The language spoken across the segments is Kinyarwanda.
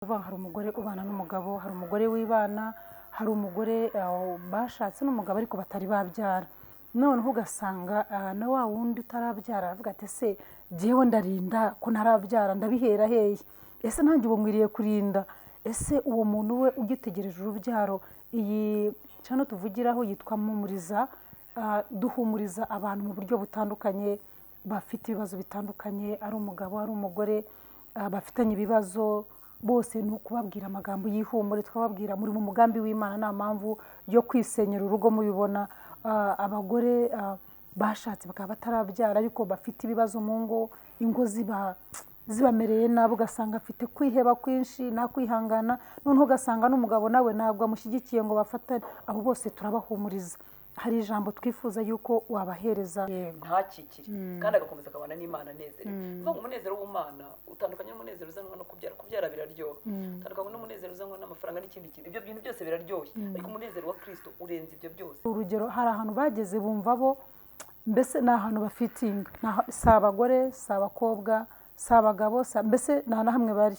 Kuvuga hari umugore ubana n'umugabo, hari umugore wibana, hari umugore bashatse n'umugabo ariko batari babyara. Noneho ugasanga na wa wundi utarabyara aravuga ati: "Ese jyewe ndarinda ko ntarabyara, ndabihera hehe? Ese nanjye ubu nkwiriye kurinda?" Ese uwo muntu we ugitegereje urubyaro, iyi channel tuvugiraho yitwa Mpumuriza, duhumuriza abantu mu buryo butandukanye bafite ibibazo bitandukanye, ari umugabo, ari umugore, bafitanye ibibazo, bose ni ukubabwira amagambo y'ihumure, tukababwira: "Muri mu mugambi w'Imana, nta mpamvu yo kwisenyera urugo mubibona." Abagore bashatse bakaba batarabyara ariko bafite ibibazo mu ngo, ingo ziba zibamereye nabi, ugasanga afite kwiheba kwinshi, nta kwihangana, noneho ugasanga n'umugabo nawe ntabwo amushyigikiye ngo bafatane. Abo bose turabahumuriza. Hari ijambo twifuza yuko wabahereza. Ntakikire kandi agakomeza akabana n'Imana anezerewe. Kuvuga ngo umunezero w'Umwana utandukanye n'umunezero uzanwa no kubyara. Kubyara biraryoha, utandukanye n'umunezero uzanwa n'amafaranga n'ikindi kintu. Ibyo bintu byose biraryoshye, ariko umunezero wa Kirisito urenze ibyo byose. Urugero, hari ahantu bageze bumva bo mbese ni ahantu bafitinga. Si abagore, si abakobwa, si abagabo, mbese nta na hamwe bari.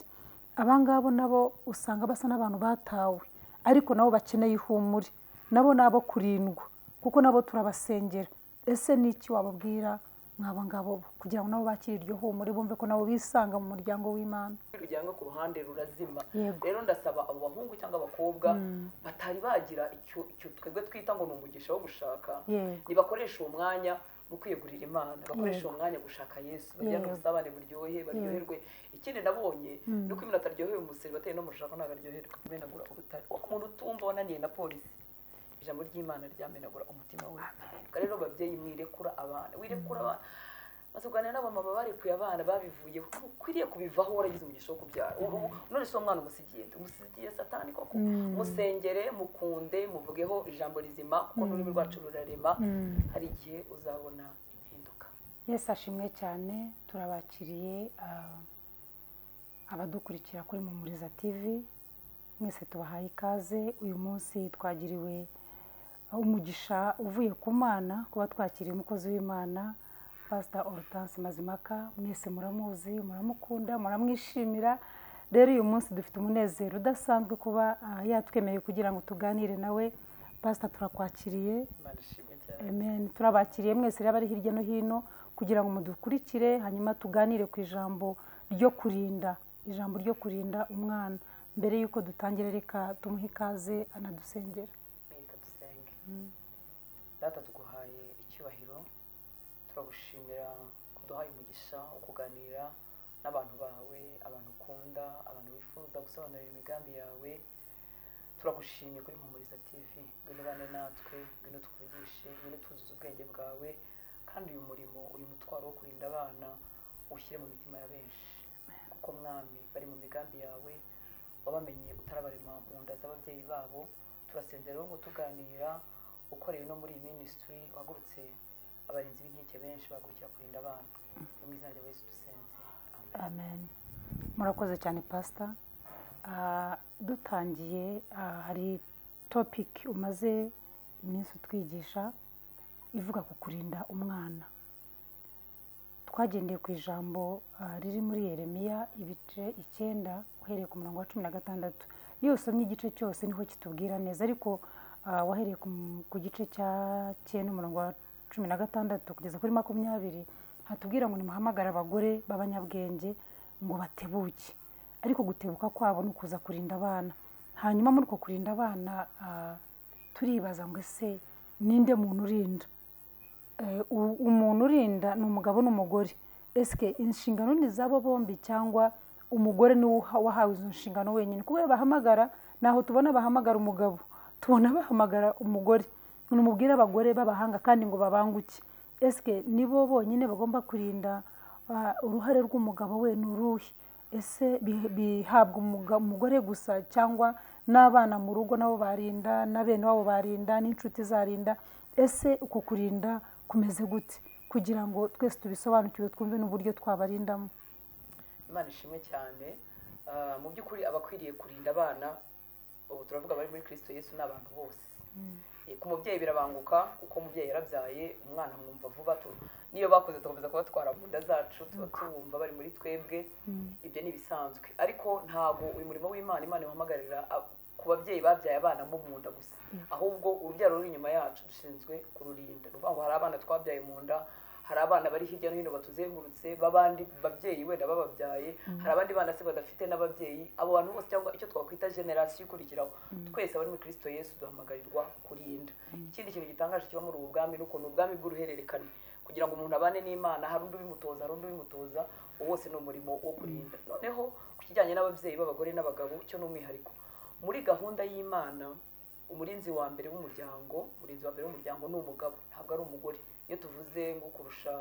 Abangabo nabo usanga basa n'abantu batawe, ariko nabo bakeneye ihumure, nabo ni abo kurindwa kuko nabo turabasengera. Ese ni iki wababwira nk'aba ngabo bo kugira ngo nabo bakire iryo humure, bumve ko nabo bisanga mu muryango w'Imana? Rujyanwa ku ruhande rurazima. Yego. Rero ndasaba abo bahungu cyangwa abakobwa batari bagira icyo twebwe twita ngo ni umugisha wo gushaka, nibakoresha uwo mwanya mu kwiyegurira Imana, bakoresha uwo mwanya gushaka Yesu, bagirane ubusabane buryohe, baryoherwe. Ikindi nabonye ni uko umuntu ataryohewe umuseri bateye no mu rushako ntabwo aryoherwa. Kumenagura urutare, uwo muntu utumva wananiye na polisi, ijambo ry'Imana ryamenagura umutima we. Rero babyeyi, mwirekura abana, wirekura abana. Maze kuganira n'abamama barekuye abana, babivuyeho, ukwiriye kubivaho waragize umugisha wo kubyara. None se uwo mwana umusigiye nde? Umusigiye Satani koko? Musengere, mukunde, muvugeho ijambo rizima, kuko n'ururimi rwacu rurarema. Hari igihe uzabona impinduka. Yesu ashimwe cyane. Turabakiriye, abadukurikira kuri Mpumuriza TV mwese, tubahaye ikaze. Uyu munsi twagiriwe umugisha uvuye ku Mana kuba twakiriye umukozi w'Imana, Pastor Hortense Mazimaka. Mwese muramuzi, muramukunda, muramwishimira. Rero uyu munsi dufite umunezero udasanzwe kuba yatwemereye kugira ngo tuganire nawe. Pastor, turakwakiriye. Imana ishimwe cyane. Amen. Turabakiriye mwese rero abari hirya no hino kugira ngo mudukurikire, hanyuma tuganire ku ijambo ryo kurinda, ijambo ryo kurinda umwana. Mbere y'uko dutangira, reka tumuhe ikaze anadusengera. Reka dusenge. Data, tuguhaye icyubahiro, turagushimira kuduhaye umugisha wo kuganira n'abantu bawe, abantu ukunda, abantu wifuza gusobanurira imigambi yawe. Turagushimiye kuri Mpumuriza TV. Ngwino ubane natwe, ngwino tukuvugishe, ngwino tuzuze ubwenge bwawe, kandi uyu murimo, uyu mutwaro wo kurinda abana ushyire mu mitima ya benshi, kuko Mwami, bari mu migambi yawe, wabamenye utarabarema mu nda z'ababyeyi babo. Turasenze rero ngo tuganira ukoreye no muri iyi ministry, wahagurutse abarinzi b'inkike benshi bahagurukira kurinda abana. Mu izina rya Yesu dusenze, amen. Amen. Murakoze cyane, Pastor. Dutangiye, hari topic umaze iminsi utwigisha ivuga ku kurinda umwana. Twagendeye ku ijambo riri muri Yeremiya ibice 9, uhereye ku murongo wa 16. Iyo usomye igice cyose niho kitubwira neza, ariko wahereye ku gice cya 9 umurongo wa 16 kugeza kuri 20, hatubwira ngo nimuhamagare abagore b'abanyabwenge ngo batebuke, ariko gutebuka kwabo ni ukuza kurinda abana. Hanyuma muri uko kurinda abana, turibaza ngo: ese ninde muntu urinda? Umuntu urinda ni umugabo n'umugore. Ese inshingano ni izabo bombi, cyangwa umugore niwe wahawe izo nshingano wenyine? Kuko iyo bahamagara, ntaho tubona bahamagara umugabo, tubona bahamagara umugore. Nimubwire abagore b'abahanga kandi ngo babanguke. Ese nibo bonyine bagomba kurinda? Uruhare rw'umugabo we ni uruhe? Ese bihabwa umugore gusa, cyangwa n'abana mu rugo nabo barinda, na bene wabo barinda, n'inshuti zarinda? Ese uko kurinda kumeze gute, kugira ngo twese tubisobanukirwe, twumve n'uburyo twabarindamo? Imana ishimwe cyane. Mu by'ukuri abakwiriye kurinda abana, ubu turavuga bari muri Kirisito Yesu, ni abantu bose. Ku mubyeyi birabanguka, kuko umubyeyi yarabyaye umwana mwumva vuba, niyo bakoze tugakomeza kubatwara mu nda zacu, tuba tubumva bari muri twebwe. Ibyo ni ibisanzwe, ariko ntabwo uyu murimo w'Imana Imana ihamagarira ku babyeyi babyaye abana bo mu nda gusa, ahubwo urubyaro ruri inyuma yacu dushinzwe kururinda. Ni ukuvuga ngo hari abana twabyaye mu nda, hari abana bari hirya no hino batuzengurutse b'abandi babyeyi wenda bababyaye, hari abandi bana se badafite n'ababyeyi. Abo bantu bose, cyangwa icyo twakwita generasiyo ikurikiraho, twese abari muri Kristo Yesu duhamagarirwa kurinda. Ikindi kintu gitangaje kiba muri ubu bwami ni ukuntu ubwami bw'uruhererekane, kugira ngo umuntu abane n'Imana hari undi ubimutoza, hari undi ubimutoza, uwo wose ni umurimo wo kurinda. Noneho ku kijyanye n'ababyeyi b'abagore n'abagabo, cyo ni umwihariko muri gahunda y'Imana. Umurinzi wa mbere w'umuryango, umurinzi wa mbere w'umuryango ni umugabo, ntabwo ari umugore. Iyo tuvuze ngo kurusha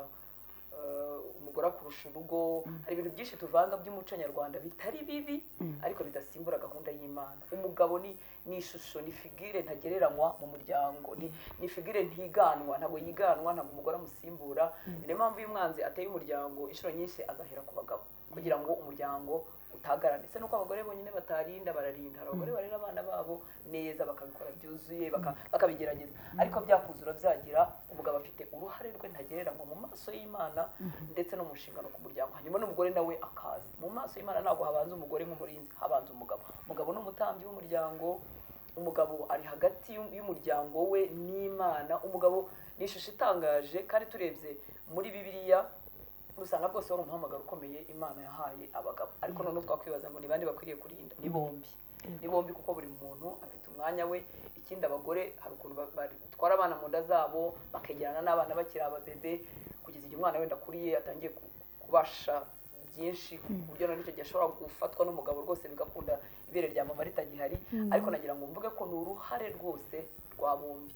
umugore akurusha urugo, hari ibintu byinshi tuvanga by'umuco nyarwanda bitari bibi, ariko bidasimbura gahunda y'Imana. Umugabo ni ishusho, ni figure ntagereranywa mu muryango, ni figure ntiganwa, ntabwo yiganwa, ntabwo umugore amusimbura. Niyo mpamvu iyo umwanzi ateye umuryango, inshuro nyinshi azahera ku bagabo kugira ngo umuryango utagarara. Ndetse nuko abagore bonyine batarinda, bararinda. Hari abagore barera abana babo neza, bakabikora byuzuye, bakabigerageza, ariko byakuzura byagira, umugabo afite uruhare rwe ntagereranywa mu maso y'Imana ndetse no mu nshingano ku muryango. Hanyuma n'umugore nawe akaza mu maso y'Imana. Ntabwo habanza umugore nk'umurinzi, habanza umugabo. Umugabo ni umutambyi w'umuryango, umugabo ari hagati y'umuryango we n'Imana. Umugabo ni ishusho itangaje, kandi turebye muri Bibiliya usanga rwose wari umuhamagaro ukomeye Imana yahaye abagabo. Ariko noneho twakwibaza ngo ni bande bakwiriye kurinda? Ni bombi, ni bombi, kuko buri muntu afite umwanya we. Ikindi, abagore hari ukuntu batwara abana mu nda zabo, bakegerana n'abana bakiri ababebe, kugeza igihe umwana wenda akuriye, atangiye kubasha byinshi, ku buryo noneho icyo gihe ashobora gufatwa n'umugabo rwose bigakunda, ibere rya mama ritagihari. Ariko nagira ngo mvuge ko ni uruhare rwose rwa bombi.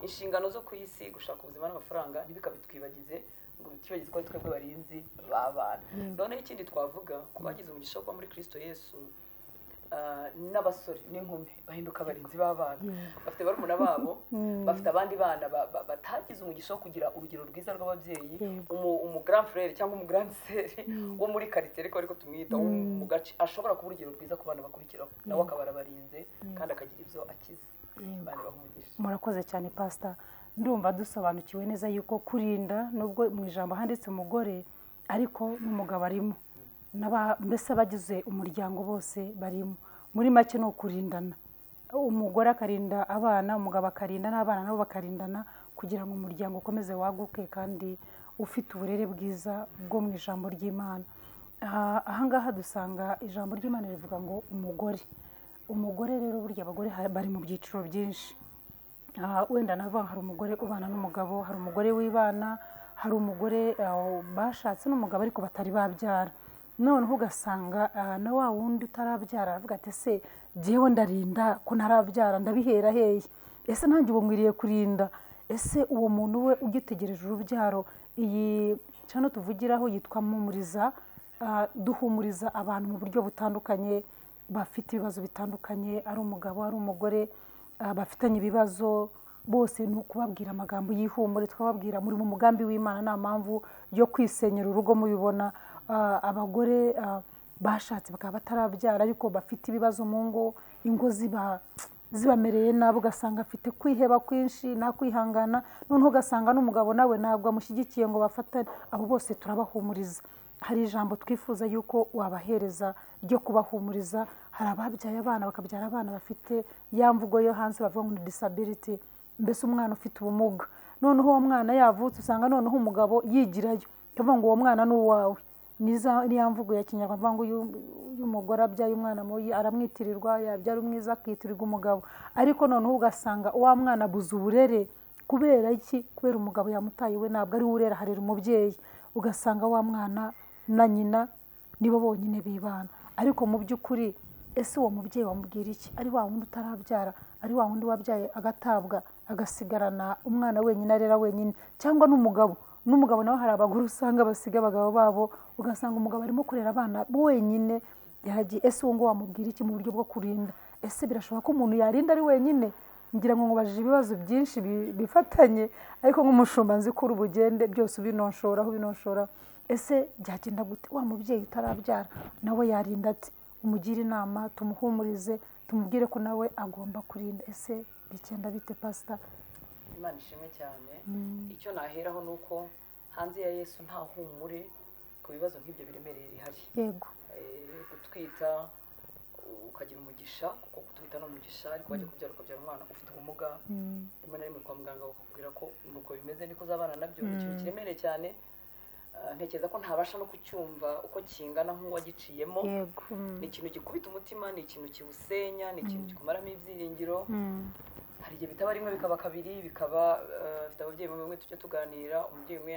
Inshingano zo ku isi, gushaka ubuzima n'amafaranga, ntibikabitwibagize ngo bitwibagize ko ari twebwe barinzi b'abana. Noneho ikindi twavuga ku bagize umugisha wo kuba muri Kristo Yesu, n'abasore n'inkumi bahinduka abarinzi b'abana. Bafite barumuna babo, bafite abandi bana batagize umugisha wo kugira urugero rwiza rw'ababyeyi. Umu grand frère cyangwa umu grand sœur wo muri quartier, ariko tumwita wo mu gace, ashobora kuba urugero rwiza ku bana bakurikiraho, nawe akaba arabarinze kandi akagira ibyo akize. Imana ibahe umugisha. Murakoze cyane, Pasita. Ndumva dusobanukiwe neza yuko kurinda, nubwo mu ijambo handitse umugore, ariko n'umugabo arimo, mbese abagize umuryango bose barimo. Muri make ni ukurindana: umugore akarinda abana, umugabo akarinda n'abana, nabo bakarindana, kugira ngo umuryango ukomeze waguke kandi ufite uburere bwiza bwo mu ijambo ry'Imana. Ahangaha dusanga ijambo ry'Imana rivuga ngo umugore rero, burya abagore bari mu byiciro byinshi. Wenda navuga hari umugore ubana n'umugabo, hari umugore wibana, hari umugore bashatse n'umugabo ariko batari babyara. Noneho ugasanga na wa wundi utarabyara aravuga ati: "Ese jyewe ndarinda ko ntarabyara, ndabihera hehe? Ese nanjye ubu nkwiriye kurinda?" Ese uwo muntu we ugitegereje urubyaro, iyi channel tuvugiraho yitwa Mpumuriza, duhumuriza abantu mu buryo butandukanye bafite ibibazo bitandukanye, ari umugabo, ari umugore, bafitanye ibibazo, bose ni ukubabwira amagambo y'ihumure. Twababwira muri mu mugambi w'Imana, nta mpamvu yo kwisenyera urugo mubibona. Abagore bashatse bakaba batarabyara ariko bafite ibibazo mu ngo, ingo zibamereye nabi, ugasanga afite kwiheba kwinshi, nta kwihangana, noneho ugasanga n'umugabo nawe ntabwo amushyigikiye ngo bafatane, abo bose turabahumuriza. Hari ijambo twifuza yuko wabahereza ryo kubahumuriza. Hari ababyaye abana, bakabyara abana bafite ya mvugo yo hanze bavuga ngo ni disability, mbese umwana ufite ubumuga. Noneho uwo mwana yavutse, usanga noneho umugabo yigirayo, akavuga ngo uwo mwana ni uwawe. Ni ya mvugo ya kinyarwanda bavuga ngo iyo umugore abyaye umwana mubi aramwitirirwa, yabyara umwiza akitirirwa umugabo. Ariko noneho ugasanga wa mwana abuze uburere. Kubera iki? Kubera umugabo yamutaye, we ntabwo ari we urera, harera umubyeyi. Ugasanga wa mwana na nyina nibo bonyine bibana. Ariko mu by'ukuri, ese uwo mubyeyi wamubwira iki? Ari wa wundi utarabyara, ari wa wundi wabyaye agatabwa, agasigarana umwana wenyine arera wenyine, cyangwa n'umugabo nawe, hari abagore usanga basiga abagabo babo, ugasanga umugabo arimo kurera abana wenyine, yaragiye. Ese uwo nguwo wamubwira iki mu buryo bwo kurinda? Ese birashoboka ko umuntu yarinda ari wenyine? Ngira ngo nkubajije ibibazo byinshi bifatanye, ariko nk'umushumba nzi ko uri bugende byose ubinonshoraho ubinonshoraho. Ese byagenda gute? Wa mubyeyi utarabyara nawe yarinda ate? Umugire inama, tumuhumurize, tumubwire ko nawe agomba kurinda. Ese Bigenda bite, Pasita? Imana ishimwe cyane. Icyo naheraho ni uko hanze ya Yesu nta humure ku bibazo nk'ibyo biremereye rihari. Gutwita ukagira umugisha, kuko gutwita ni umugisha, ariko wajya kubyara ukabyara umwana ufite ubumuga, rimwe na rimwe kwa muganga bakakubwira ko nuko bimeze, niko uzabana nabyo. Ni ikintu kiremereye cyane. Ntekereza ko ntabasha no kucyumva uko kingana nk'uwagiciyemo. Ni ikintu gikubita umutima, ni ikintu kiwusenya, ni ikintu kikumaramo ibyiringiro. Hari igihe bitaba rimwe, bikaba kabiri, bikaba mfite ababyeyi bamwe tujya tuganira. Umubyeyi umwe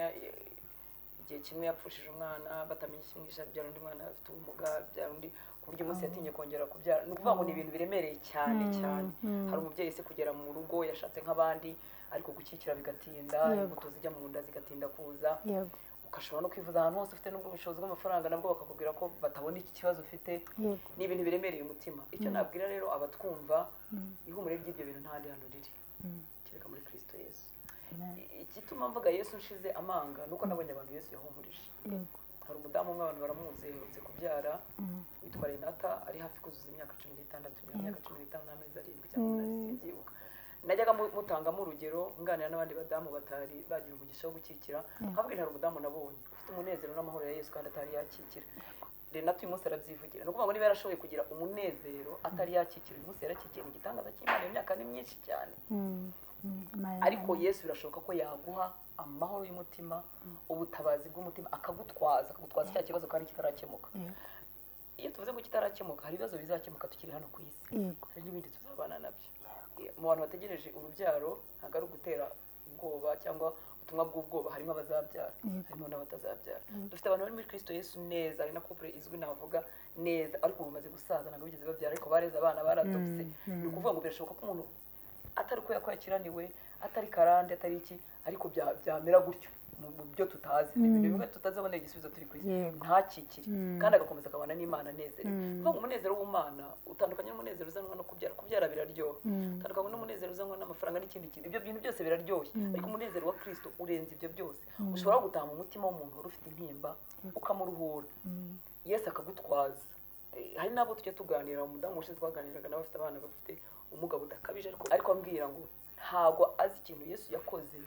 igihe kimwe yapfushije umwana batamenya ikimwishe, abyara undi mwana afite ubumuga, abyara undi ku buryo umunsi yatinye kongera kubyara. Ni ukuvuga ngo ni ibintu biremereye cyane cyane. Hari umubyeyi se kugera mu rugo yashatse nk'abandi, ariko gukikira bigatinda, imbuto zijya mu nda zigatinda kuza, ugashobora no kwivuza ahantu hose ufite n'ubwo bushobozi bw'amafaranga, nabwo bakakubwira ko batabona iki kibazo ufite. Ni ibintu biremereye umutima. Icyo nabwira rero abatwumva, ihumure ry'ibyo bintu nta handi hantu riri kereka muri Kristo Yesu. Igituma mvuga Yesu nshize amanga nuko nabonye abantu Yesu yahumurije. Hari umudamu umwe, abantu baramuzi, aherutse kubyara, witwa Renata, ari hafi kuzuza imyaka 16, nyuma y'imyaka 15 n'amezi 7 cyangwa 8, simbyibuka. Najyaga mutangamo urugero nganira n'abandi badamu batari bagira umugisha wo gukikira, nkabwira hari umudamu nabonye ufite umunezero n'amahoro ya Yesu kandi atari yakikira. Renata uyu munsi arabyivugira. Ni ukuvuga ngo niba yarashoboye kugira umunezero atari yakikira, uyu munsi yarakikiye, ni igitangaza cy'Imana. Iyo myaka ni myinshi cyane. Ariko Yesu birashoboka ko yaguha amahoro y'umutima, ubutabazi bw'umutima, akagutwaza cya kibazo kandi kitarakemuka. Iyo tuvuze ngo kitarakemuka, hari ibibazo bizakemuka tukiri hano ku isi, hari n'ibindi tuzabana nabyo. Mu bantu bategereje urubyaro, ntabwo ari ugutera ubwoba cyangwa ubutumwa bw'ubwoba, harimo abazabyara, harimo n'abatazabyara. Dufite abantu bari muri Kristo Yesu neza, hari na couple izwi navuga neza, ariko ubu bamaze gusaza, ntabwo bigeze babyara, ariko bareze abana, baradopse. Ni ukuvuga ngo birashoboka ko umuntu atari uko yakiraniwe, atari karande, atari iki, ariko byamera gutyo mu byo tutazi, ni ibintu bimwe tutazabonera igisubizo turi ku isi, ntakikire kandi agakomeza akabana n'Imana anezerewe. Kuvuga ngo umunezero w'Umwana utandukanye n'umunezero uzanwa no kubyara. Kubyara biraryoha, utandukanye n'umunezero uzanwa n'amafaranga n'ikindi kintu. Ibyo bintu byose biraryoshye, ariko umunezero wa Kristo urenze ibyo byose. Ushobora gutaha mu mutima w'umuntu wari ufite intimba, ukamuruhura, Yesu akagutwaza. Hari n'abo tujya tuganira, umudamu ushize twaganiraga nawe afite abana bafite ubumuga budakabije, ariko ambwira ngo ntabwo azi ikintu Yesu yakoze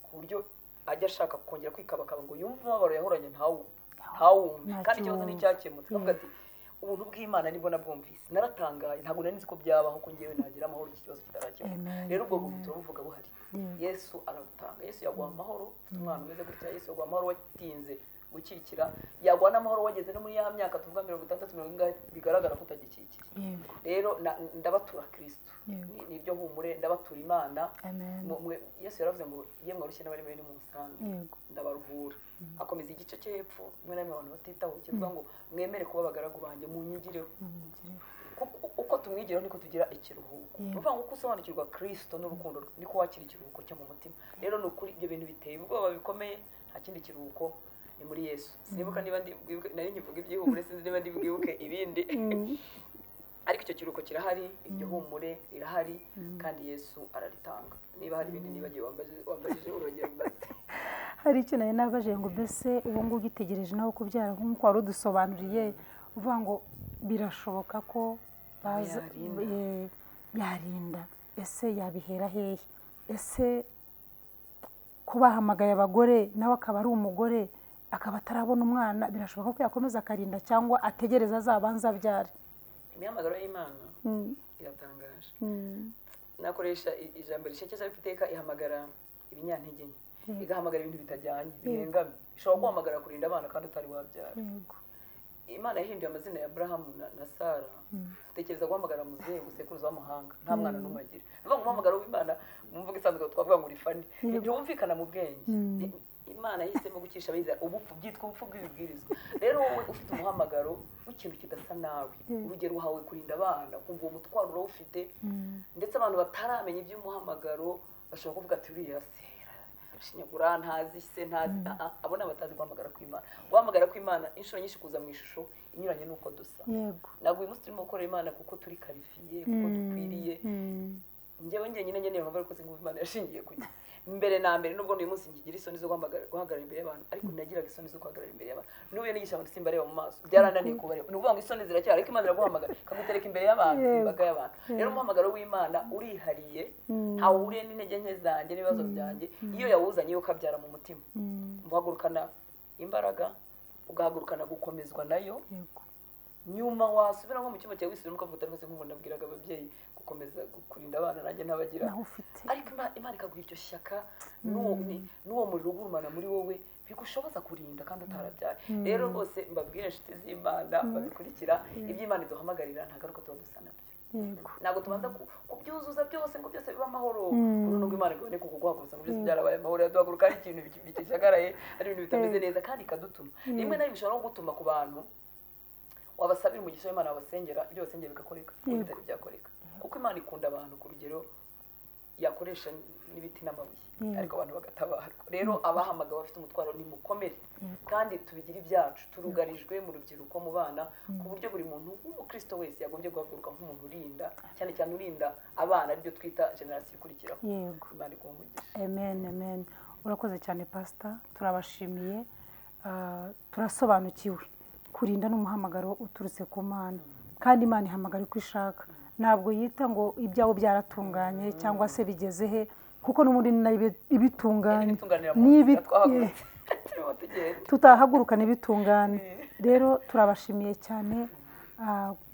ku buryo ajya ashaka kongera kwikabakaba ngo yumve umubabaro yahoranye ntawumve, kandi ikibazo nticyakemutse. Akavuga ati ubuntu bw'Imana nibwo nabwumvise, naratangaye, ntabwo nari nzi ko byabaho ko ngewe nagira amahoro iki kibazo kitarakemuka. Rero ubwo buntu turabuvuga buhari, Yesu arabutanga. Yesu yaguha amahoro ufite umwana umeze gutya, Yesu yaguha amahoro watinze gukikira, yaguha n'amahoro wageze no muri ya myaka tuvuga 60, 40, bigaragara ko utagikikiye. Rero ndabatura Kristo, niryo humure, ndabatura Imana. Yesu yaravuze ngo yemwe arushye n'abari muri nimusange, ndabaruhura. Akomeza igice cyo hepfo, rimwe na rimwe abantu batitaho, kivuga ngo mwemere kuba abagaragu banjye, munyigireho. Uko tumwigiraho niko tugira ikiruhuko. Ni ukuvuga ngo uko usobanukirwa Kristo n'urukundo rwe, niko wakira ikiruhuko cyo mu mutima. Rero ni ukuri ibyo bintu biteye ubwoba bikomeye, nta kindi kiruhuko ni muri Yesu. Sinibuka niba nari nkivuga iby'ihumure, sinzi niba ndi bwibuke ibindi, ariko icyo kiruhuko kirahari, iryo humure rirahari, kandi Yesu araritanga. Niba hari ibindi nibagiwe wambajije, urongera umbaze. Hari icyo nari nabajije ngo mbese ubu ngubu ugitegereje nawe kubyara, nk'uko wari udusobanuriye uvuga ngo birashoboka ko baza yarinda, ese yabihera hehe? Ese ko bahamagaye abagore nawe akaba ari umugore akaba atarabona umwana, birashoboka ko yakomeza akarinda cyangwa ategereza azabanza abyare? Imihamagaro y'Imana iratangaje. Nakoresha ijambo rishekeje, ariko iteka ihamagara ibinyantege nke, igahamagara ibintu bitajyanye, bihengamye. Ishobora guhamagara kurinda abana kandi utari wabyara. Imana yahinduye amazina ya Aburahamu na Sara. Tekereza guhamagara muzehe sekuruza w'amahanga nta mwana n'umwe agira. Ni ukuvuga ngo umuhamagaro w'Imana mu mvugo isanzwe twavuga ngo uri fani, ntiwumvikana mu bwenge. Imana yahisemo gukisha abizera ubupfu, byitwa ubupfu bw'ibibwirizwa. Rero wowe ufite umuhamagaro w'ikintu kidasa nawe, urugero uhawe kurinda abana, ukumva uwo mutwaro urawufite, ndetse abantu bataramenya iby'umuhamagaro bashobora kuvuga ati uriya se shinyagura, ntazi se, ntazi. Abo ni abatazi guhamagara kw'Imana. Guhamagara kw'Imana inshuro nyinshi kuza mu ishusho inyuranye n'uko dusa. Ntabwo uyu munsi turimo gukorera Imana kuko turi karifiye, kuko dukwiriye. Njyewe njyenyine ngeneye nkumva ariko sinumva Imana yashingiye ku gihe. Mbere na mbere, nubwo n'uyu munsi nkigira isoni zo guhagarara imbere y'abantu, ariko nagiraga isoni zo guhagarara imbere y'abantu. N'ubu iyo nigisha abantu simbareba mu maso, byarananiye kubareba. Ni ukuvuga ngo isoni ziracyari, ariko Imana iraguhamagara ikagutereka imbere y'abantu, imbaga y'abantu. Rero umuhamagaro w'Imana urihariye, ntawe uhuriye n'intege nke zanjye n'ibibazo byanjye. Iyo yawuzanye yo ukabyara mu mutima, uhagurukana imbaraga, ugahagurukana gukomezwa nayo. Nyuma wasubira nko mu cyumba cyawe wisubiramo ukavuga rwose nk'ubu nabwiraga ababyeyi gukomeza kurinda abana nanjye ntabagira, ariko Imana ikaguha iryo shyaka n'uwo muriro ugurumana muri wowe bigushoboza kurinda kandi utarabyaye. Rero rwose mbabwire inshuti z'Imana badukurikira, ibyo Imana iduhamagarira nta ngaruka tuba dusa nabyo. Ntabwo tubanza kubyuzuza byose ngo byose bibe amahoro. Nubwo Imana iboneka kuguhaguruka ngo byose byarabaye amahoro, yaduhaguruka ari ikintu bikijagaraye, ari ibintu bitameze neza, kandi ikadutuma. Rimwe na rimwe ishobora no gutuma ku bantu wabasabira umugisha w'Imana, wabasengera, ibyo basengera bigakoreka, bitari byakoreka. Kuko Imana ikunda abantu ku rugero yakoresha n'ibiti n'amabuye, ariko abantu bagatabarwa. Rero abahamagawe bafite umutwaro nimukomere, kandi tubigire ibyacu. Turugarijwe mu rubyiruko, mu bana, ku buryo buri muntu w'umukristo wese yagombye guhaguruka nk'umuntu urinda, cyane cyane urinda abana, aribyo twita generasiyo ikurikiraho. Imana iguhe umugisha. Amen, amen. Urakoze cyane Pastor, turabashimiye. Turasobanukiwe kurinda n'umuhamagaro uturutse ku Mana, kandi Imana ihamagara uko ishaka. Ntabwo yita ngo ibyawe byaratunganye cyangwa se bigeze he, kuko n'ubundi ni nayo ibitunganye, tutahaguruka n'ibitungane. Rero turabashimiye cyane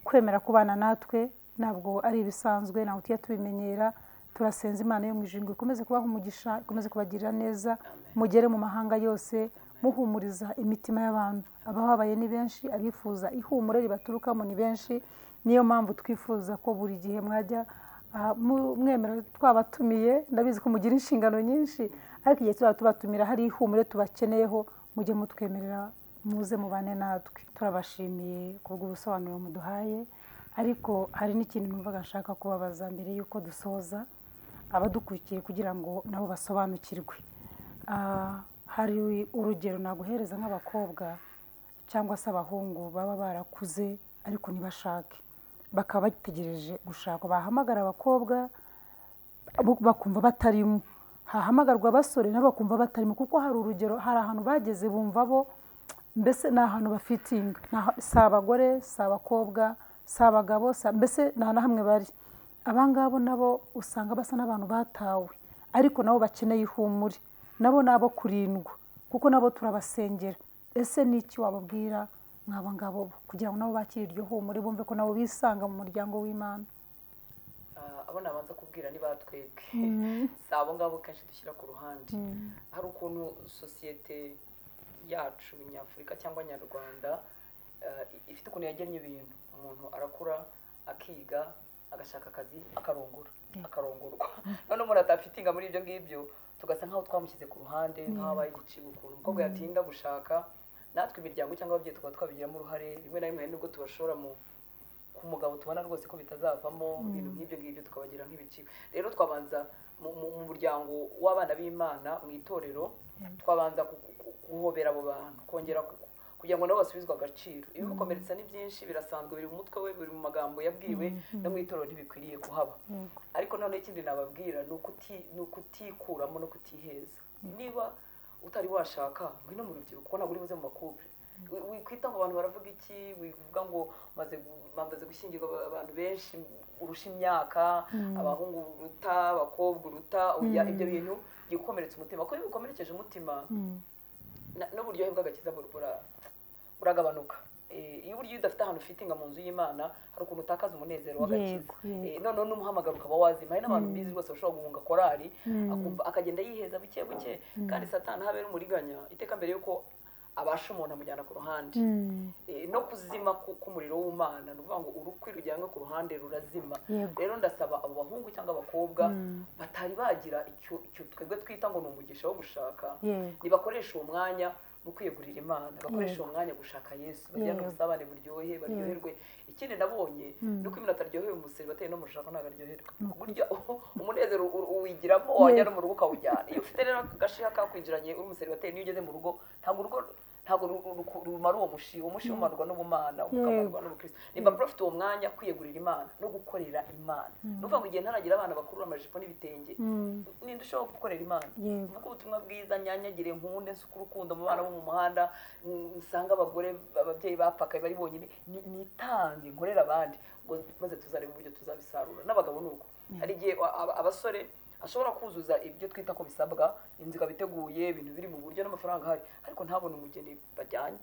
kwemera kubana natwe, ntabwo ari ibisanzwe, ntabwo tujya tubimenyera. Turasenza Imana yo mu ijuru ngo ikomeze kubaha umugisha, ikomeze kubagirira neza, mugere mu mahanga yose muhumuriza imitima y'abantu. Abababaye ni benshi, abifuza ihumure ribaturukamo ni benshi. Niyo mpamvu twifuza ko buri gihe mwajya mwemera twabatumiye. Ndabizi ko mugira inshingano nyinshi, ariko igihe tuzaba tubatumira hari ihumure tubakeneyeho, mujye mutwemerera muze mubane natwe. Turabashimiye kubw'ubusobanuro muduhaye, ariko hari n'ikintu numvaga nshaka kubabaza mbere y'uko dusoza abadukurikiye, kugira ngo nabo basobanukirwe. Hari urugero naguhereza nk'abakobwa cyangwa se abahungu baba barakuze ariko ntibashake, bakaba bategereje gushaka. Bahamagara abakobwa bakumva batarimo, hahamagarwa abasore nabo bakumva batarimo, kuko hari urugero, hari ahantu bageze bumva bo mbese ni ahantu bafitinga, si abagore, si abakobwa, si abagabo, mbese nta na hamwe bari. Abangabo nabo usanga basa n'abantu batawe, ariko nabo bakeneye ihumure, nabo nabo kurindwa, kuko nabo turabasengera. Ese ni iki wababwira nk'aba ngabo kugira ngo nabo bakire iryo humure, bumve ko nabo bisanga mu muryango w'Imana? Abo nabanza kubwira ni batwebwe, si abo ngabo kenshi dushyira ku ruhande. Hari ukuntu sosiyete yacu nyafurika cyangwa nyarwanda ifite ukuntu yagennye ibintu. Umuntu arakura akiga, agashaka akazi, akarongora, akarongorwa. None umuntu atafitinga muri ibyo ngibyo, tugasa nkaho twamushyize ku ruhande, nkaho abaye igicibwa. Ukuntu umukobwa yatinda gushaka, natwe imiryango cyangwa ababyeyi tukaba twabigiramo uruhare. Rimwe na rimwe hari nubwo tubashora ku mugabo tubona rwose ko bitazavamo ibintu nk'ibyo ngibyo, tukabagira nk'ibicibwa. Rero twabanza mu muryango w'abana b'Imana, mu itorero, twabanza guhobera abo bantu, kongera kugira ngo nabo basubizwe agaciro. Ibimukomeretsa ni byinshi, birasanzwe, biri mu mutwe we, biri mu magambo yabwiwe, no mu itorero ntibikwiriye kuhaba. Ariko noneho ikindi nababwira ni ukutikuramo no kutiheza. Niba utari washaka, ngwino mu rubyiruko, ntabwo uri buze mu makupure. Wikwita ngo abantu baravuga iki, wivuga ngo bamaze gushyingirwa abantu benshi urusha imyaka, abahungu uruta, abakobwa uruta, ibyo bintu bigukomeretsa umutima. Kuko iyo bigukomerekeje umutima, n'uburyohe bw'agakiza buragabanuka. Iyo uburyo udafite ahantu ufitinga mu nzu y'Imana, hari ukuntu utakaza umunezero w'agakiza. Noneho n'umuhamagaro ukaba wazima. Hari n'abantu bizi rwose bashobora guhunga korali, akumva akagenda yiheza buke buke, kandi Satani ahabera umuriganya iteka mbere yuko abasha umuntu amujyana ku ruhande. No kuzima k'umuriro w'Imana, ni ukuvuga ngo urukwi rujyanwe ku ruhande rurazima. Rero ndasaba abo bahungu cyangwa abakobwa batari bagira icyo twebwe twita ngo ni umugisha wo gushaka, nibakoresha uwo mwanya mu kwiyegurira Imana, bakoresha uwo mwanya gushaka Yesu, bagirane ubusabane buryohe, baryoherwe. Ikindi nabonye ni uko umuntu ataryohewe umuseribateri no mushaka ntabwo aryoherwa. Burya umunezero uwigiramo, wajya no mu rugo ukawujyana. Iyo ufite rero agashiha kakwinjiranye uri umuseribateri, niyo ugeze mu rugo ntabwo urugo Ntabwo rumara uwo mushiha. Uwo mushiha umarwa n'ubumana, ukamarwa n'ubukristo. Nimba profite uwo mwanya kwiyegurira Imana no gukorera Imana, ni ukuvuga ngo igihe ntaragira abana bakurura amajipo n'ibitenge, ninde ushobora gukorera Imana? Mvuge ubutumwa bwiza, nyanyagire, nkunde, nsuke urukundo mu bana bo mu muhanda, nsange abagore ababyeyi bapfakaye bari bonyine, nitange nkorere abandi ngo maze tuzarebe uburyo tuzabisarura. N'abagabo ni uko. Hari igihe abasore ashobora kuzuza ibyo twita ko bisabwa, inzu ikaba iteguye, ibintu biri mu buryo n'amafaranga ahari, ariko ntabone umugeni bajyanye,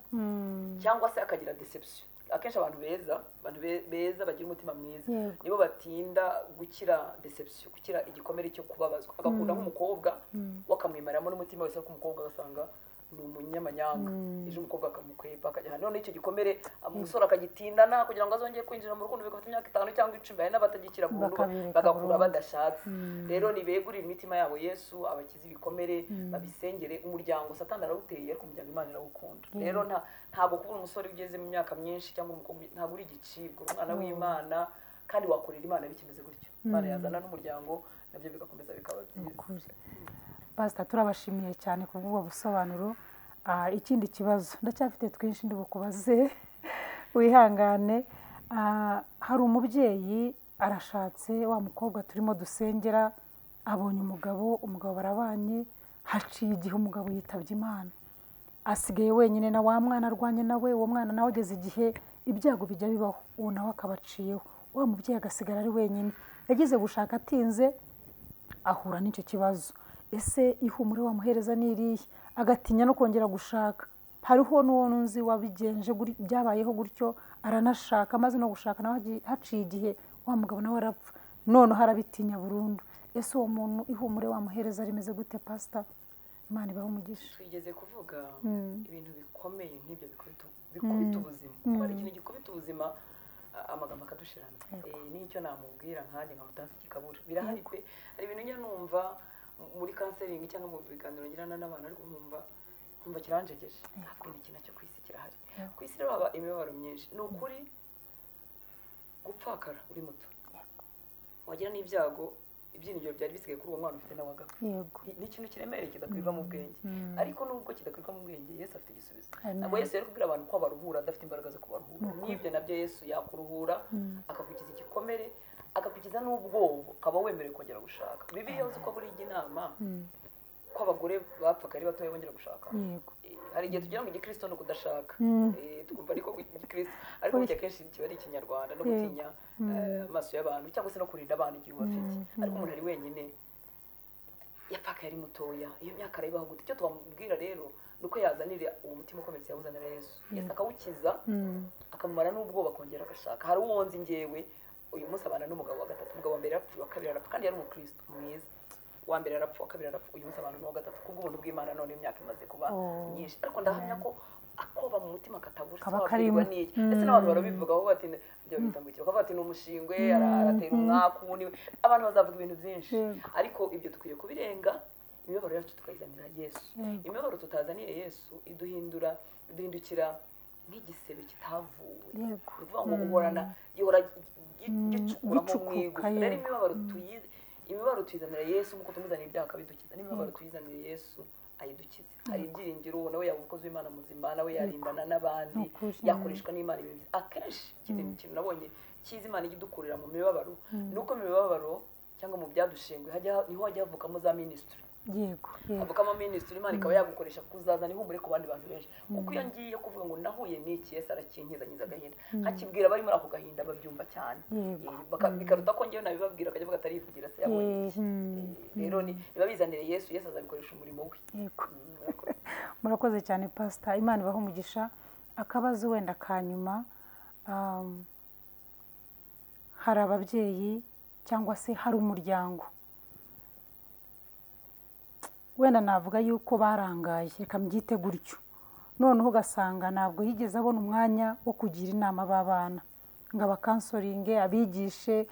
cyangwa se akagira deception. Akenshi abantu beza, abantu beza bagira umutima mwiza, nibo batinda gukira deception, gukira igikomere cyo kubabazwa. Agakunda nk'umukobwa, we akamwimaramo n'umutima wese, ariko umukobwa agasanga ni umunyamanyanga. Ejo umukobwa akamukwepa akajya ahandi. None icyo gikomere umusore akagitindana kugira ngo azongere kwinjira mu rukundo, bigafata imyaka 5 cyangwa 10. Hari n'abatagikira burundu, Bakabireka bagakura burundu. badashatse. Rero nibegurire imitima yabo Yesu, abakize ibikomere, babisengere. Umuryango Satani arawuteye, ariko umuryango Imana irawukunda. Rero ntabwo kubura umusore ugeze mu myaka myinshi cyangwa umukobwa, ntabwo uri igicibwa, uri umwana w'Imana kandi wakorera Imana bikimeze gutyo. Imana yazana n'umuryango, nabyo bigakomeza bikaba byiza. Ukuri, Pasita, turabashimiye cyane ku bw'ubwo busobanuro. Ikindi kibazo, ndacyafite twinshi ndi bukubaze, wihangane. Hari umubyeyi arashatse, wa mukobwa turimo dusengera abonye umugabo, umugabo barabanye, haciye igihe umugabo yitabye Imana, asigaye wenyine na wa mwana arwanye nawe. Uwo mwana nawe ageze igihe, ibyago bijya bibaho, uwo nawe akaba aciyeho, wa mubyeyi agasigara ari wenyine. Yagize gushaka atinze, ahura n'icyo kibazo. Ese ihumure wamuhereza ni irihe? Agatinya no kongera gushaka. Hariho n'uwo nzi wabigenje byabayeho gutyo, aranashaka, amaze no gushaka nawe haciye igihe wa mugabo nawe arapfa, noneho arabitinya burundu. Ese uwo muntu ihumure wamuhereza rimeze gute, Pasita? Imana ibahe umugisha. Twigeze kuvuga ibintu bikomeye nk'ibyo bikubita ubuzima, kuko hari ikintu gikubita ubuzima, amagambo akadushirana. N'icyo namubwira nkanjye nka mutansi kikabura. Birahari pe. Hari ibintu njya numva muri counseling cyangwa mu biganiro ngirana n'abantu, ariko nkumva kiranjegeje. Ntabwo ni ikintu cyo ku isi kirahari. Ku isi rero haba imibabaro myinshi, ni ukuri. Gupfakara uri muto, wagira n'ibyago, ibyiringiro byari bisigaye kuri uwo mwana ufite nawe agapfa, ni ikintu kiremereye kidakwirwa mu bwenge. Ariko nubwo kidakwirwa mu bwenge, Yesu afite igisubizo. Amen. Ntabwo Yesu yari kubwira abantu ko abaruhura adafite imbaraga zo kubaruhura. N'ibyo nabyo Yesu yakuruhura, akagukiza igikomere, akagukiza n'ubwoba, ukaba wemerewe kongera gushaka. Bibiliya uzi ko buriya ijya inama ko abagore bapfaga ari batoya bongera gushaka? Yego. Hari igihe tugira ngo igikristo ni ukudashaka, tukumva ariko igikristo, ariko burya akenshi kiba ari ikinyarwanda no gutinya amaso y'abantu cyangwa se no kurinda abana igihe ubafite. Ariko umuntu ari wenyine, yapfakaye ari mutoya, iyo myaka arayibaho gute? Icyo twamubwira rero ni uko yazanira uwo mutima ukomeretse, yawuzanira Yesu, Yesu akawukiza, akamumara n'ubwoba, akongera agashaka. Hari uwo nzi ngewe uyu munsi abana n'umugabo wa gatatu. Umugabo wa mbere yarapfuye, uwa kabiri arapfa, kandi yari umukristo mwiza. Uwa mbere arapfa, uwa kabiri arapfa, uyu munsi abana n'uwa gatatu kubw'ubuntu bw'Imana. None imyaka imaze kuba myinshi, ariko ndahamya ko akoba mu mutima katabura. Kaba Se wabwirwa karimo. n'iki? Ndetse n'abantu barabivuga, bavuga bati ibyo bita ngo iki, bakavuga ati ni umushingwe, aratera umwaku, niwe. Abantu bazavuga ibintu byinshi, ariko ibyo dukwiye kubirenga, imibabaro yacu tukayizanira Yesu. Imibabaro tutazaniye Yesu iduhindura, iduhindukira nk'igisebe kitavuwe. Ni ukuvuga ngo uhorana, gihora gicukuramo Gicukuka, mu igufa. Rero imibabaro tuyizanira Yesu nk'uko tumuzanira ibyaha akabidukiza. N'imibabaro tuyizanira Yesu ayidukize. Hari ibyiringiro, nawe yaba umukozi w'Imana muzima, nawe yarindana n'abandi, Ni ukuri. yakoreshwa n'Imana ibintu byiza. Akenshi ikindi kintu nabonye cyiza Imana ijya idukurira mu mibabaro ni uko mu mibabaro cyangwa mu byadushenguye niho hajya havukamo za ministry, yego yego havukamo ministry. Imana ikaba yagukoresha kuzazana ihumure ku bandi bantu benshi, kuko iyo ngiye kuvuga ngo nahuye n'iki, Yesu arakinkiza, nkiza agahinda, nkakibwira abari muri ako gahinda babyumva cyane. Bikaruta ko ngewe nabibabwira akajya avuga atarivugira se yabonye iki. Rero niba bizanire Yesu, Yesu azabikoresha umurimo we. Murakoze. Murakoze cyane, Pasita, Imana ibahe umugisha. Akabazo wenda ka nyuma, hari ababyeyi cyangwa se hari umuryango, wenda navuga yuko barangaye, reka mbyite gutyo, noneho ugasanga ntabwo yigeze abona umwanya wo kugira inama b'abana ngo abacounselinge, abigishe,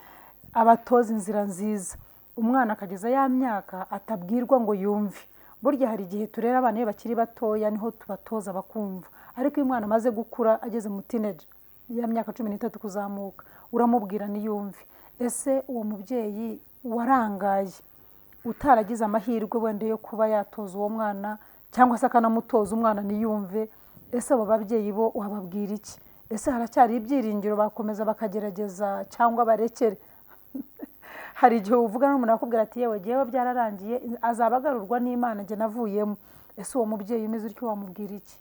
abatoze inzira nziza. Umwana akageza ya myaka atabwirwa ngo yumve. Burya hari igihe turera abana iyo bakiri batoya, niho tubatoza bakumva, ariko iyo umwana amaze gukura, ageze mu teenager, ya myaka 13 kuzamuka, uramubwira ntiyumve. Ese uwo mubyeyi warangaye, utaragize amahirwe wenda yo kuba yatoza uwo mwana, cyangwa se akanamutoza umwana ntiyumve, Ese abo babyeyi bo wababwira iki? Ese haracyari ibyiringiro, bakomeza bakagerageza cyangwa barekere? Hari igihe uvuga n'umuntu akubwira ati yewe jyewe byararangiye, azaba agarurwa n'Imana, njye navuyemo. Ese uwo mubyeyi umeze utyo wamubwira iki?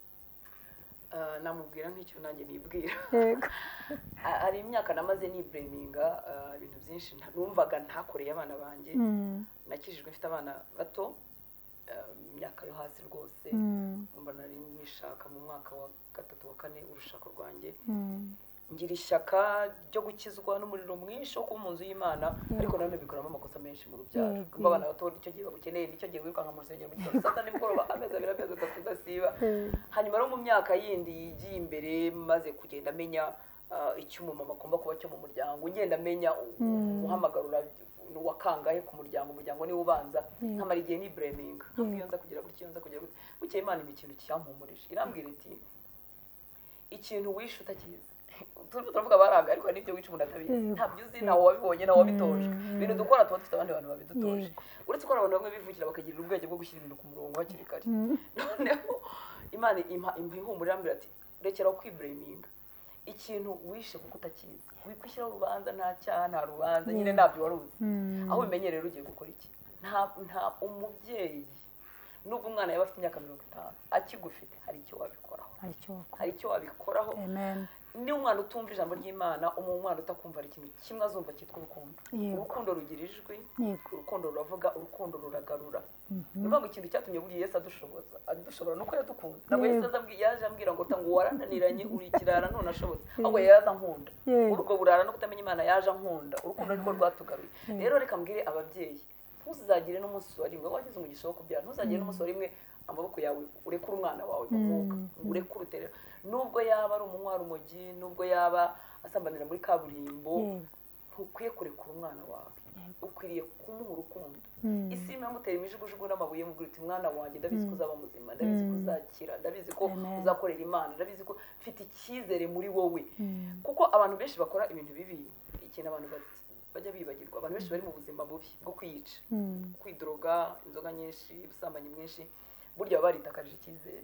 Namubwira nk'icyo nanjye nibwira. Yego. Hari imyaka namaze niblaminga ibintu byinshi numvaga ntakoreye abana banjye. Nakijijwe mfite abana bato, imyaka yo hasi rwose. Numva nari nishaka mu mwaka wa 3 wa 4 urushako rwanjye. Ngira ishyaka ryo gukizwa n'umuriro mwinshi wo kuba mu nzu y'Imana, ariko nanone bikoramo amakosa menshi mu rubyaro. Kuko abana bato nicyo gihe bagukeneye, nicyo gihe wirukanka mu rusengero mu gitondo, saa sita nimugoroba, amezi 2, amezi 3 udasiba. Hanyuma rero mu myaka yindi yigiye imbere, maze kugenda amenya icyo umumama agomba kuba cyo mu muryango, ngenda amenya umuhamagaro wa kangahe ku muryango, umuryango niwo ubanza. Nkamara igihe niblaminga, iyo nza kugira gutya, iyo nza kugira gutya. Bukeye Imana impa ikintu cyampumurije, irambwira iti ikintu wishe utakizi. Turimo turavuga baranga, ariko hari n'ibyo wica umuntu atabizi, ntabyo uzi, ntawe wabibonye, ntawe wabitojwe. Ibintu dukora tuba dufite abandi bantu babidutoje. Uretse ko hari abantu bamwe bivukira bakagirira ubwenge bwo gushyira ibintu ku murongo hakiri kare. Noneho Imana impa ihumure, irambwira ati rekera kwiblaminga ikintu wishe kuko utakizi, wikwishyiraho urubanza, nta cyaha, nta rubanza, nyine ntabyo wari uzi. Aho ubimenye rero ugiye gukora iki? Nta umubyeyi, nubwo umwana yaba afite imyaka 50 akigufite, hari icyo wabikoraho. Hari icyo wabikoraho. Amen. Niba umwana utumva ijambo ry'Imana, umwana utakumva, hari ikintu kimwe azumva cyitwa urukundo. Urukundo rugira ijwi, urukundo ruravuga, urukundo ruragarura. Ni ukuvuga ngo ikintu cyatumye buriya Yesu adushoboza, adushobora nuko yadukunze. Ntabwo Yesu yaje ambwira ngo ngo warananiranye, uri ikirara none ashobotse, ahubwo yaje ankunda. Urwo burara no kutamenya Imana yaje ankunda, urukundo nirwo rwatugaruye. Rero reka mbwire ababyeyi, ntuzagire n'umunsi wa rimwe wagize umugisha wo kubyara, ntuzagire n'umunsi wa rimwe amaboko yawe urekure umwana wawe mu mwuka, urekure uterera. Nubwo yaba ari umunywarumogi, nubwo yaba asambanira muri kaburimbo, ntukwiye kurekura umwana wawe. Ukwiriye kumuha urukundo. Isi irimo iramutera imijugujugu n'amabuye, mubwira uti mwana wanjye ndabizi ko uzaba muzima, ndabizi ko uzakira, ndabizi ko uzakorera Imana, ndabizi ko mfite icyizere muri wowe. Kuko abantu benshi bakora ibintu bibi, ikintu abantu bajya bibagirwa, abantu benshi bari mu buzima bubi bwo kwiyica, kwidroga, inzoga nyinshi, ubusambanyi bwinshi, burya baba baritakarije icyizere.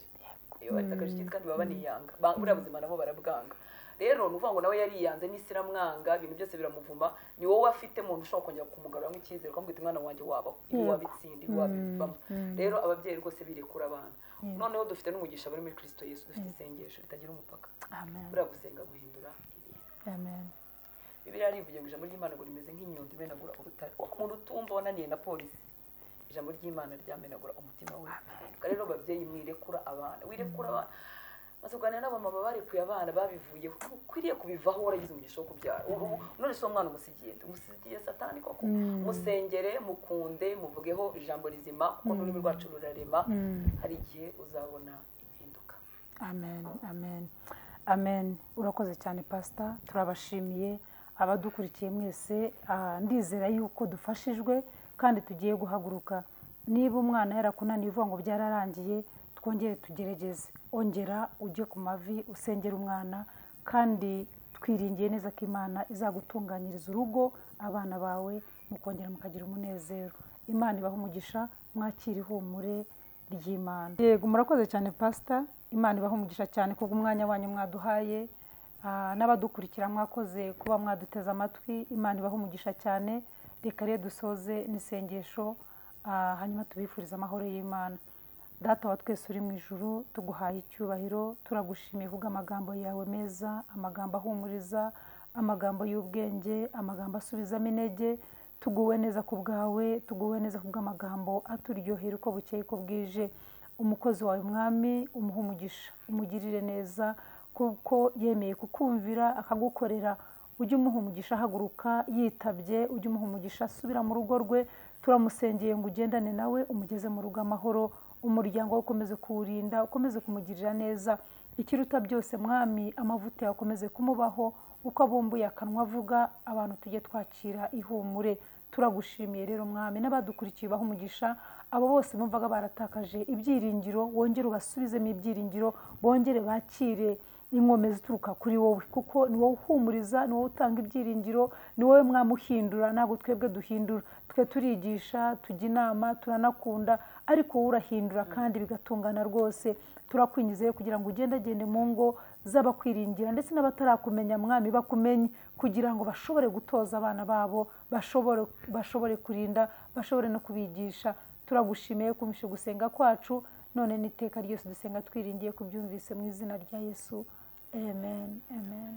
Iyo baritakarije icyizere kandi baba baniyanga, buriya buzima nabo barabwanga. Rero ni ukuvuga ngo nawe yariyanze, n'isi iramwanga, ibintu byose biramuvuma. Ni wowe afite umuntu ushobora kongera kumugaruramo icyizere, ukamubwira umwana wanjye wabaho, ibi wabitsinda, ibi wabivamo. Rero ababyeyi rwose birekura abana. Noneho dufite n'umugisha bari muri Kristo Yesu, dufite isengesho ritagira umupaka. Buriya gusenga guhindura ibintu. Bibiliya yarivugiye ngo ijambo ry'Imana ngo rimeze nk'inyundo imenagura urutare. Umuntu utumva wananiye na polisi, ijambo ry'Imana ryamenagura umutima we. Rero babyeyi mwirekura abana, wirekura abana. Maze kuganira n'abamama barekuye abana babivuyeho, ukwiriye kubivaho waragize umugisha wo kubyara. None se uwo mwana umusigiye, umusigiye Satani koko? Musengere, mukunde, muvugeho ijambo rizima, kuko n'ururimi rwacu rurarema. Hari igihe uzabona impinduka. Amen, amen, amen. Urakoze cyane Pastor, turabashimiye abadukurikiye mwese. Ndizera yuko dufashijwe kandi tugiye guhaguruka. Niba umwana yarakunaniye uvuga ngo byararangiye, twongere tugerageze. Ongera ujye ku mavi usengera umwana, kandi twiringiye neza ko Imana izagutunganyiriza urugo, abana bawe mukongera mukagira umunezero. Imana ibahe umugisha, mwakire ihumure ry'Imana. Yego, murakoze cyane Pastor, Imana ibahe umugisha cyane kubwo umwanya wanyu mwaduhaye. N'abadukurikira mwakoze kuba mwaduteze amatwi, Imana ibahe umugisha cyane. Reka rero dusoze n'isengesho, hanyuma tubifurize amahoro y'Imana. Data wa twese uri mu ijuru, tuguhaye icyubahiro, turagushimiye kubw'amagambo yawe meza, amagambo ahumuriza, amagambo y'ubwenge, amagambo asubizamo intege. Tuguwe neza ku bwawe, tuguwe neza kubw'amagambo aturyohera uko bukeye uko bwije. Umukozi wawe Mwami, umuhe umugisha, umugirire neza, kuko yemeye kukumvira akagukorera. Ujye umuha umugisha ahaguruka yitabye, ujye umuha umugisha asubira mu rugo rwe. Turamusengeye ngo ugendane nawe, umugeze mu rugo amahoro, umuryango we ukomeze kuwurinda, ukomeze kumugirira neza. Ikiruta byose Mwami, amavuta yawe akomeze kumubaho, uko abumbuye akanwa avuga, abantu tujye twakira ihumure. Turagushimiye rero Mwami, n'abadukurikiye baha umugisha, abo bose bumvaga baratakaje ibyiringiro, wongere ubasubizemo ibyiringiro, bongere bakire inkomezi zituruka kuri wowe, kuko ni wowe uhumuriza, ni wowe utanga ibyiringiro, ni wowe Mwami uhindura, ntabwo twebwe duhindura. Twe turigisha, tujya inama, turanakunda, Ariko wowe urahindura kandi bigatungana rwose. Turakwinjiza rero kugira ngo ugendagende mu ngo z'abakwiringira ndetse n'abatarakumenya, Mwami, bakumenye, kugira ngo bashobore gutoza abana babo, bashobore kurinda, bashobore no kubigisha. Turagushimiye kumvishe gusenga kwacu none n'iteka ryose. Dusenga twiringiye kubyumvise mu izina rya Yesu, amen, amen.